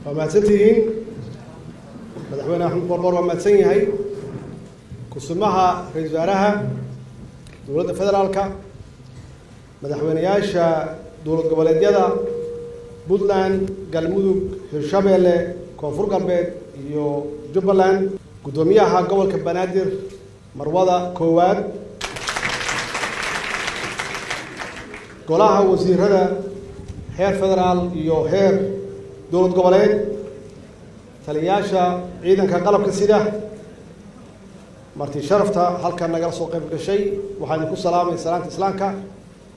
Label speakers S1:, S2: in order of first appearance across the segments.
S1: Waa mahadsantihiin. Madaxweyne Axmed Qoorqoor waa mahadsan yahay. Kusimaha ra-iisul wasaaraha dowladda federaalka, madaxweyneyaasha dowlad goboleedyada Puntland, Galmudug, Hirshabeelle, Koonfur Galbeed iyo Jubbaland, guddoomiyaha gobolka Banaadir, marwada koowaad, golaha wasiirada heer federaal iyo heer dowlad goboleed, taliyayaasha ciidanka qalabka sida, marti sharafta halkan nagala soo qayb gashay, waxaan idinku salaamay salaanta islaamka: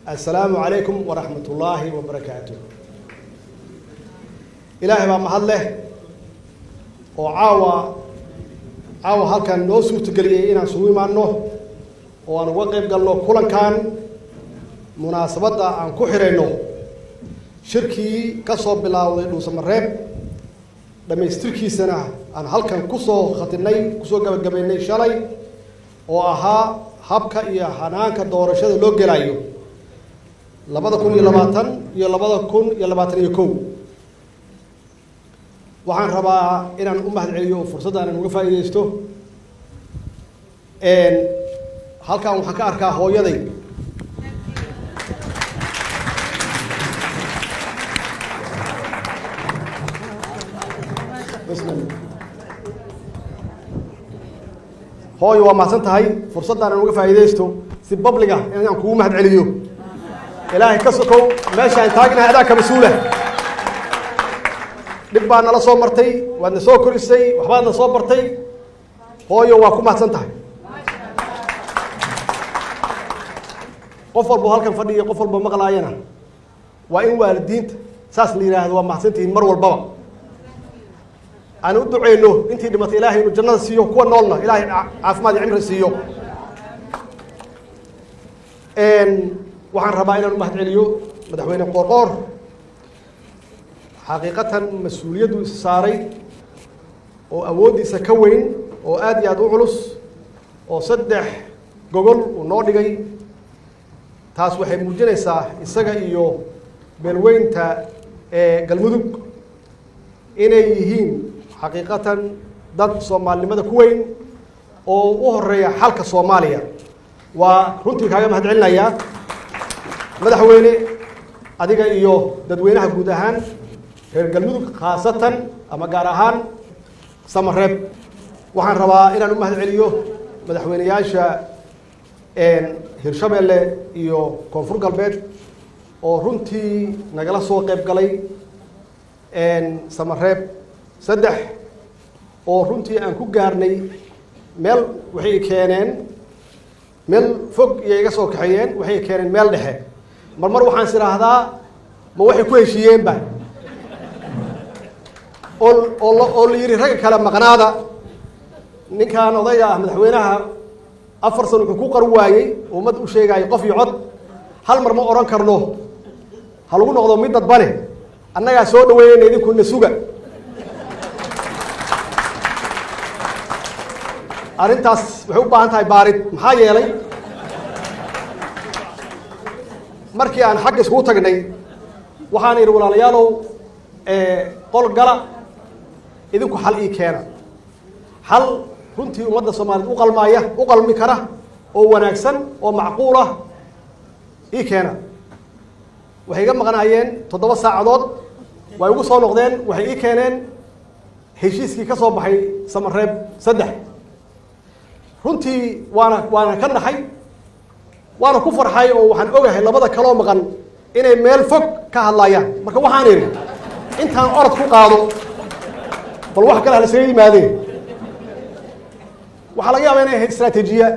S1: assalaamu calaykum waraxmat ullaahi wabarakaatu. Ilaahay baa mahad leh oo caawa halkan noo suurtageliyey inaan isugu imaano oo aan uga qayb galno kulankan munaasabadda aan ku xirayno shirkii ka soo bilaawday Dhuusamareeb, dhammaystirkiisana aan halkan kusoo khatinay, kusoo gabagabaynay shalay, oo ahaa habka iyo hanaanka doorashada loo gelayo 2020 iyo 2021. Waxaan rabaa inaan u mahad celiyo oo fursadda aan uga faa'iidaysto. Halkan waxaan ka arkaa hooyaday. Hooyo, waa mahadsan tahay. Fursaddan aan uga faa'iidaysto si public ah inaan kugu mahad celiyo. Ilaahay ka sokow, meeshaan taagnahay adaa ka mas-uula. Dhib baa nala soo martay, waadna soo korisay, waxbaad na soo bartay. Hooyo, waa ku mahadsan tahay. Qof walbo halkan fadhiya, qof walbo maqlaayana, waa in waalidiinta saas la yidhaahdo: waa mahadsantihiin. Mar walbaba aan u duceyno intii dhimatay Ilaahay inuu jannada siiyo, kuwa noolna Ilaahay caafimaad iyo cimri siiyo. Waxaan rabaa inaan u mahad celiyo madaxweyne Qoorqoor. Xaqiiqatan mas-uuliyaddu is saaray oo awooddiisa ka weyn oo aad iyo aad u culus oo 3 gogol uu noo dhigay, taas waxay muujinaysaa isaga iyo beelweynta ee Galmudug inay yihiin xaqiiqatan dad soomaalinimada ku weyn oo u horeeya xalka Soomaaliya. Waa runtii kaaga mahad celinayaa, madaxweyne, adiga iyo dadweynaha guud ahaan reer Galmudug, khaasatan ama gaar ahaan Samareeb. Waxaan rabaa inaan u mahad celiyo madaxweyneyaasha Hirshabeelle iyo Koonfur Galbeed oo runtii nagala soo qayb galay Samareeb 3, oo runtii aan ku gaarnay meel. Waxay keeneen meel fog iyo iga soo kaxeeyeen, waxay keeneen meel dhexe. Mar mar waxaan is idhaahdaa, ma waxay ku heshiiyeenba oo la yidhi ragga kale maqnaada? Ninkan odayga ah, madaxweynaha, 4 sano wuxuu ku qar waayey ummad u sheegaayo qof iyo cod. Hal mar ma odhan karno ha lagu noqdo mid dadbane. Annagaa soo dhaweynayna, idinkuna suga. Arrintaas waxay u baahan tahay baarid. Maxaa yeelay, markii aan xagga iskugu tagnay, waxaan idhi: walaalayaalow, qol gala, idinku xal ii keena, xal runtii ummadda Soomaaliyeed u qalmaaya, u qalmi kara oo wanaagsan oo macquul ah ii keena. Waxay iga maqnaayeen 7 saacadood, way ugu soo noqdeen, waxay ii keeneen heshiiskii ka soo baxay Samareeb 3. Runtii waana ka naxay, waana ku farxay, oo waxaan ogahay labada kaloo maqan inay meel fog ka hadlayaan. Marka waxaan idhi, intaan orod ku qaado, bal wax kale ha lasaga yimaadeen. Waxaa laga yaabaa inay ahayd istraatiijiya,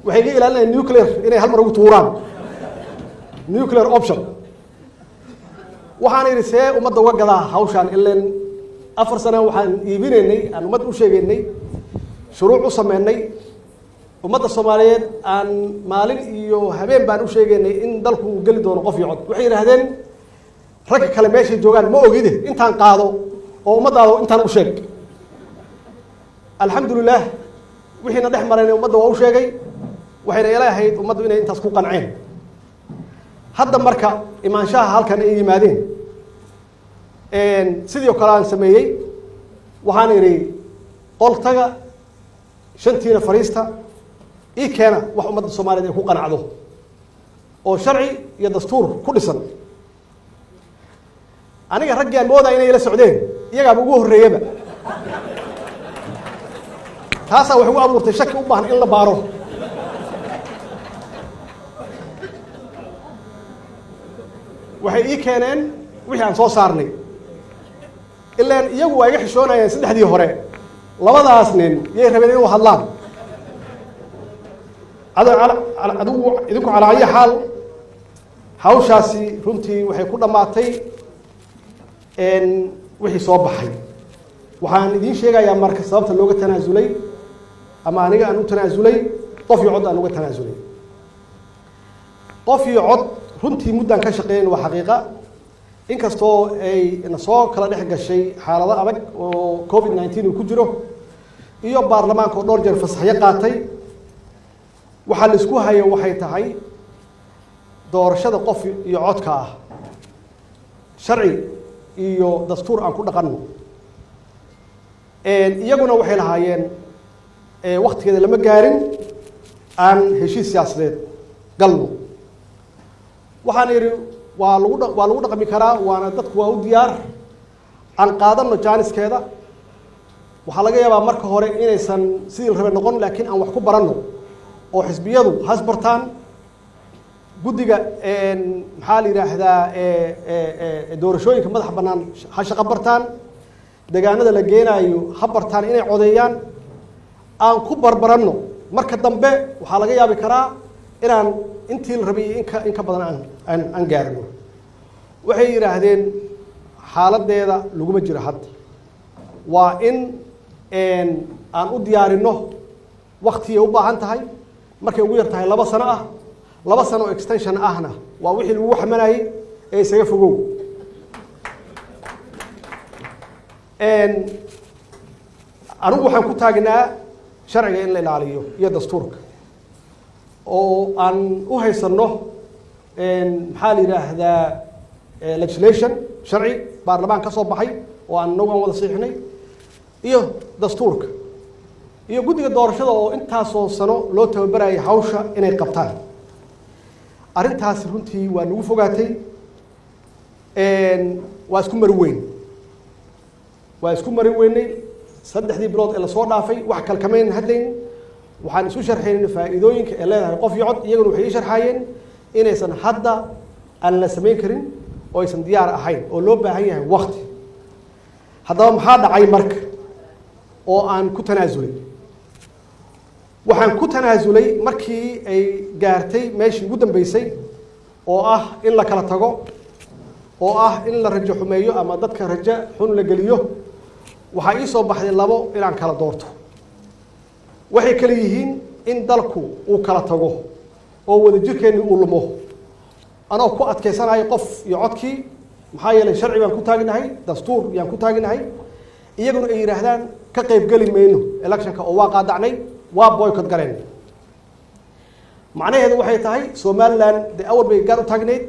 S1: waxay iga ilaalinayaan nuclear inay hal mar ugu tuuraan, nuclear option. Waxaan idhi, see ummadda uga gadaa hawshaan? Ilen 4 sana waxaan iibinaynay, aan ummadda u sheegaynay, shuruuc u sameynay ummadda Soomaaliyeed, aan maalin iyo habeen baan u sheegaynay in dalku uu geli doono qof iyo cod. Waxay yidhaahdeen, ragga kale meeshay joogaan ma ogide, intaan qaado oo ummaddaada intaan u sheeg. Alxamdulilah, wixiina dhex marayna ummadda waa u sheegay, waxayna ila ahayd ummaddu inay intaas ku qanceen. Hadda marka imaanshaha halkan ay yimaadeen Sidii oo kale aan sameeyey, waxaan idhi qol taga, shantiina fariista, ii keena wax ummadda Soomaaliyeed ay ku qanacdo oo sharci iyo dastuur ku dhisan. Aniga raggii aan moodaya inay ila socdeen iyagaaba ugu horreeyaba. Taasaa waxay u abuurtay shaki u baahan in la baaro. Waxay ii keeneen wixii aan soo saarnay, ilaan iyagu waa iga xishoonayeen saddexdii hore, labadaas nin yay rabeen inuu hadlaan. Adigu idinku calaa ayi xaal, hawshaasi runtii waxay ku dhammaatay wixii soo baxay. Waxaan idiin sheegayaa marka sababta looga tanaasulay ama aniga aan u tanaasulay qof iyo cod aan uga tanaasulay. Qof iyo cod runtii muddaan ka shaqeeyn, waa xaqiiqa, inkastoo ay na soo kala dhex gashay xaalado adag oo COVID-19 uu ku jiro iyo baarlamaanka oo dhowr jeer fasaxyo qaatay. Waxaa la isku hayo waxay tahay doorashada qof iyo codka ah, sharci iyo dastuur aan ku dhaqanno. Iyaguna waxay lahaayeen waktigeeda lama gaarin, aan heshiis siyaasadeed galno. Waxaan idhi waa lagu dhaqmi karaa, waana dadku waa u diyaar, aan qaadano jaaniskeeda. Waxaa laga yaabaa marka hore inaysan sidii la rabay noqon, laakiin aan wax ku baranno oo xisbiyadu has bartaan, guddiga maxaa la yidhaahdaa doorashooyinka madaxa bannaan ha shaqo bartaan, deegaanada la geenaayo ha bartaan inay codeeyaan, aan ku barbaranno. Marka dambe waxaa laga yaabi karaa inaan intii la rabay in ka badan aan gaarno. Waxay yidhaahdeen xaaladdeeda laguma jiro hadda, waa in aan u diyaarinno, waktiyay u baahan tahay, markay ugu yar tahay 2 sano ah, 2 sano oo extension ahna waa wixii lagu xamanayey ee isaga fogow. Anigu waxaan ku taagnaa sharciga in la ilaaliyo iyo dastuurka oo aan u haysanno maxaa la yidhaahdaa legislation, sharci baarlamaan ka soo baxay oo aan inagu aan wada siixnay, iyo dastuurka iyo guddiga doorashada oo intaasoo sano loo tababarayay hawsha inay qabtaan. Arrintaasi runtii waa nagu fogaatay, waa isku mari weyn, waa isku mari weynay. Saddexdii bilood ee lasoo dhaafay wax kale kamaynan hadlayn. Waxaan isu sharxaynay faa'iidooyinka ee leedahay qof iyo cod, iyaguna waxay ii sharxaayeen inaysan hadda aan la samayn karin oo aysan diyaar ahayn oo loo baahan yahay wakti. Haddaba maxaa dhacay marka oo aan ku tanaasulay? Waxaan ku tanaasulay markii ay gaartay meeshii ugu dambeysay oo ah in la kala tago, oo ah in la rajo xumeeyo ama dadka rajo xun la geliyo. Waxaa ii soo baxday labo inaan kala doorto. Waxay kala yihiin in dalku uu kala tago oo wadajirkeennii uu lumo, anoo ku adkaysanayo qof iyo codkii, maxaa yeelay sharci baan ku taagnahay, dastuur yaan ku taagnahay, iyaguna ay yidhaahdaan ka qaybgeli mayno electionka oo waa qaadacnay, waa boycott galeen. Macnaheedu waxay tahay Somaliland dee awal bay gaar u taagnayd,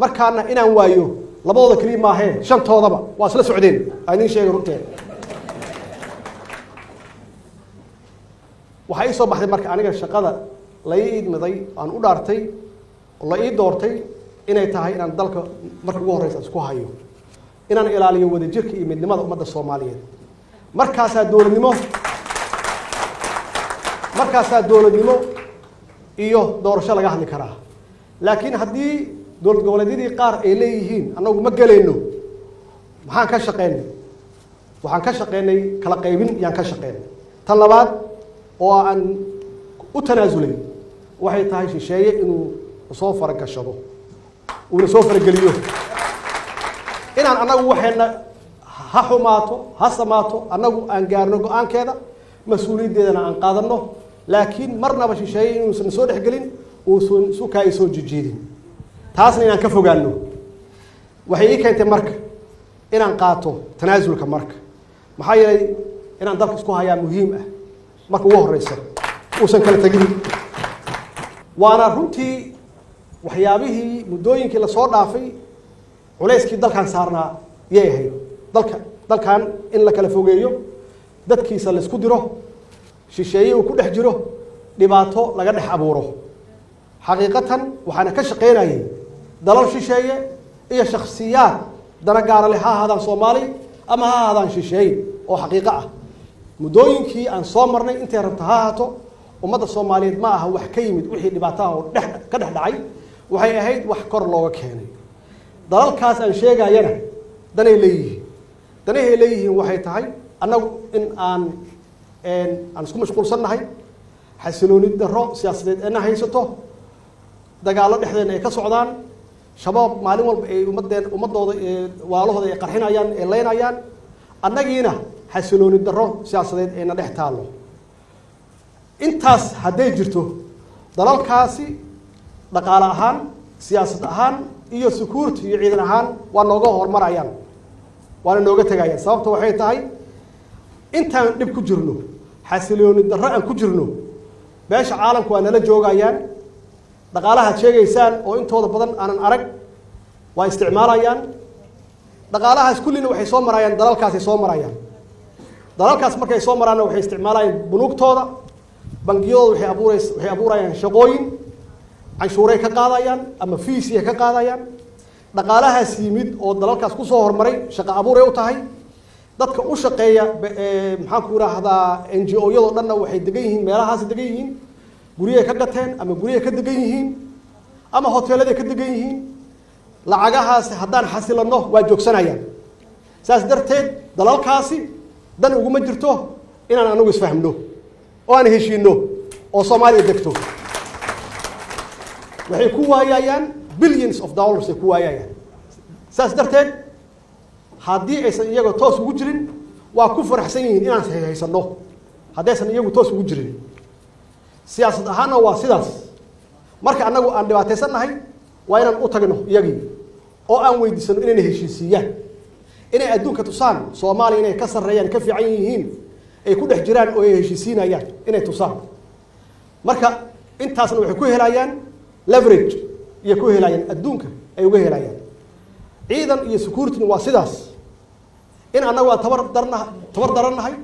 S1: markaana inaan waayo labadooda keliya maahee shantoodaba waa isla socdeen. Aan idiin sheegay runteeda. Waxaa ii soo baxday marka aniga shaqada la ii idmiday, aan u dhaartay oo la ii doortay inay tahay inaan dalka marka ugu horreysa isku hayo, inaan ilaaliyo wadajirka iyo midnimada ummadda Soomaaliyeed. Markaasaa dowladnimo iyo doorasho laga hadli karaa. Laakiin haddii dowlad goboleedyadii qaar ay leeyihiin annagu ma gelayno, maxaan ka shaqeynay? Waxaan ka shaqeynay kala qaybin yaan ka shaqeynay. Tan labaad oo aan u tanaasulay waxay tahay shisheeye inuu soo faragashado, uuna soo farageliyo, inaan annagu waxayna ha xumaato ha samaato annagu aan gaarno go-aankeeda, mas-uuliyaddeedana aan qaadanno, laakiin marnaba shisheeye inuusan soo dhexgelin, uusan sukaa soo jijiidin, taasna inaan ka fogaano. Waxay ii keentay marka inaan qaato tanaasulka marka, maxaa yeelay inaan dalka isku hayaa muhiim ah marka ugu horeysa, uusan kala tegin. Waana runtii waxyaabihii muddooyinkii lasoo dhaafay culayskii dalkan saarnaa Yay ahayd dalka, dalkan in la kala fogeeyo, dadkiisa la isku diro, shisheeye uu ku dhex jiro, dhibaato laga dhex abuuro. Xaqiiqatan waxaana ka shaqaynayay dalal shisheeye iyo shakhsiyaad dana gaara leh, ha ahaadaan Soomaali ama ha ahaadaan shisheeye, oo xaqiiqo ah. Muddooyinkii aan soo marnay intay rabto ha ahaato, ummadda Soomaaliyeed ma aha wax ka yimid. Wixii dhibaataha oo dhex ka dhex dhacay waxay ahayd wax kor looga keenay. Dalalkaas aan sheegayana danay leeyihiin. Danahay leeyihiin waxay tahay annagu in aan isku mashquulsan nahay, xasilooni darro siyaasadeed eena haysato, dagaallo dhexdeena ay ka socdaan, Shabaab maalin walba ay ummadeen, ummadooda, walaalahooda ay qarxinayaan, ay leynayaan, annagiina xasilooni darro siyaasadeed ayna dhex taallo. Intaas hadday jirto, dalalkaasi dhaqaale ahaan, siyaasad ahaan iyo security iyo ciidan ahaan waa nooga horumarayaan, waana nooga tegayaan. Sababta waxay tahay, intaan dhib ku jirno, xasilooni darro aan ku jirno, beesha caalamku waa nala joogayaan. Dhaqaalahaad sheegaysaan oo intooda badan aanan arag waa isticmaalayaan. Dhaqaalahaas kullina waxay soo marayaan dalalkaasay soo marayaan. Dalalkaas markay soo maraanna, waxay isticmaalayaan bunuugtooda, bangiyadooda, waxay abuurayaan shaqooyin, canshuuray ka qaadayaan ama fees-iya ka qaadayaan. Dhaqaalahaas yimid oo dalalkaas kusoo horumaray shaqo abuuray u tahay dadka u shaqeeya. Maxaan ku idhaahdaa, NGO yadoo dhanna waxay degan yihiin meelahaas, degan yihiin, guryahay ka gateen ama guryahay ka degan yihiin ama hoteeladay ka degan yihiin. Lacagahaasi haddaan xasilanno waa joogsanayaan. Saas darteed dalalkaasi dan uguma jirto inaan anagu isfahmno oo aan heshiino oo Soomaaliya degto. Waxay ku waayayaan billions of dollars ay ku waayayaan. Saas darteed haddii aysan iyaga toos ugu jirin, waa ku faraxsan yihiin inaan haysano. Haddaysan iyagu toos ugu jirin, siyaasad ahaanna waa sidaas. Marka annagu aan dhibaataysan nahay, waa inaan u tagno iyagii oo aan weydiisano inayna heshiisiiyaan, inay adduunka tusaan Soomaaliya inay ka sarreeyaan, ka fiican yihiin, ay ku dhex jiraan oo ay heshiisiinayaan inay tusaan. Marka intaasna waxay ku helayaan leverage iyo ku helayaan adduunka ay uga helayaan. Ciidan iyo security waa sidaas. In annagu aan tabar darannahay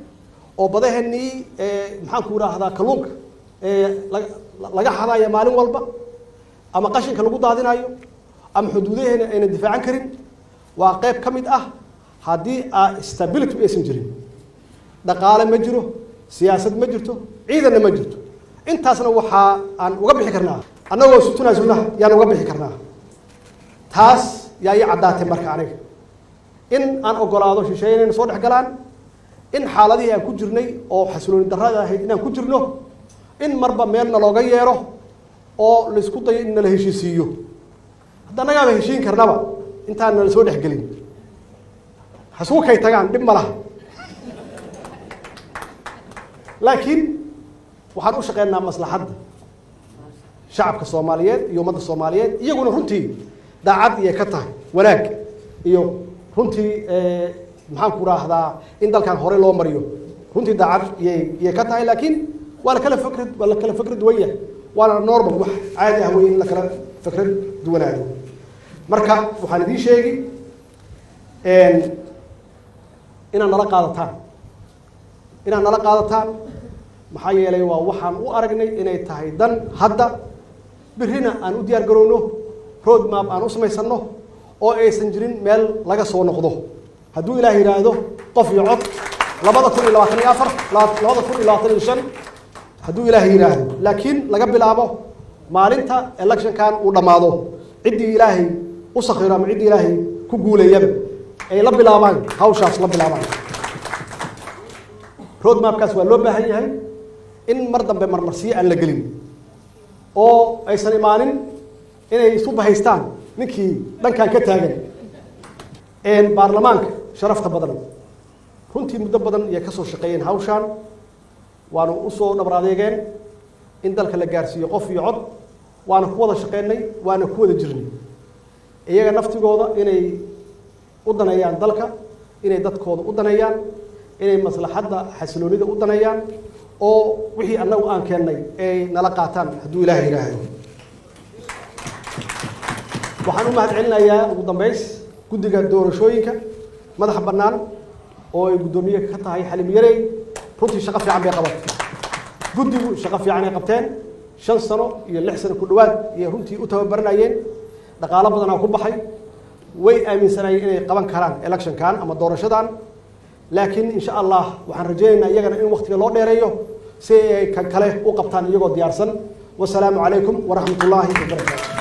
S1: oo badaheenii, maxaan ku idhaahdaa, kalluunka laga xadaayo maalin walba ama qashinka lagu daadinayo ama xuduudaheena ayna difaacan karin, waa qayb ka mid ah. Haddii stability aysan jirin, dhaqaale ma jiro, siyaasad ma jirto, ciidanna ma jirto. Intaasna waxaa aan uga bixi karnaa annagoo isu tunaasulna yaan uga bixi karnaa. Taas yaa ii caddaatay. Marka aniga in aan ogolaado shisheeye inayna soo dhex galaan, in xaaladihii aan ku jirnay oo xasilooni darrada ahayd inaan ku jirno, in marba meelna looga yeero oo laisku dayo in nala heshiisiiyo, hadda annagaaba heshiin karnaba intaan nala soo dhexgelin. Hasugu kay tagaan, dhib ma laha, laakiin waxaan u shaqeynaa maslaxadda shacabka Soomaaliyeed iyo ummadda Soomaaliyeed. Iyaguna runtii daacad iyay ka tahay wanaag iyo runtii, maxaan ku raahdaa, in dalkan hore loo mariyo runtii daacad iyay ka tahay. Laakiin waa la kala fikrad duwan yahay, waana normal, wax caadi ah wey in la kala fikrad duwanaado. Marka waxaan idiin sheegi inaad nala qaadataan, maxaa yeelay waa waxaan u aragnay inay tahay dan hadda, birrina aan u diyaar garowno, road map aan u samaysanno oo aysan jirin meel laga soo noqdo, hadduu Ilaah yidhaahdo, qof iyo cod 2024, 2025, hadduu Ilaah yidhaahdo. Laakiin laga bilaabo maalinta electionkan uu dhammaado, ciddii Ilaahay u sakhiro ama ciddii Ilaahay ku guuleeyaba ay la bilaabaan hawshaas, la bilaabaan road mapkaas. Waa loo baahan yahay in mar dambe marmarsiyo aan la gelin oo aysan imaanin inay isu bahaystaan ninkii dhankan ka taagan. Baarlamaanka sharafta badan runtii muddo badan ayay ka soo shaqeeyeen hawshaan, waana usoo dhabar adeegeen in dalka la gaarsiiyo qof iyo cod. Waana ku wada shaqeynay, waana ku wada jirnay. Iyaga naftigooda inay u daneeyaan dalka, inay dadkooda u daneeyaan, inay maslaxadda xasiloonida u daneeyaan oo wixii annagu aan keennay ay nala qaataan, hadduu Ilaah yidhaahdo. Waxaan u mahad celinayaa ugu dambays guddiga doorashooyinka. madaxa bannaan oo ay guddoomiye ka tahay Xalim Yarey, runtii shaqo fiican bay qabatay. Guddigu shaqo fiican ay qabteen, 5 sano iyo 6 sano ku dhowaad ayay runtii u tababaranayeen, dhaqaalo badanaa ku baxay. Way aaminsanaayeen inay qaban karaan electionkan ama doorashadan, laakiin insha Allah waxaan rajaynaynaa iyagana in waktiga loo dheereeyo si ay kan kale u qabtaan iyagoo diyaarsan. Wasalaamu calaykum waraxmat ullaahi wabarakaatu.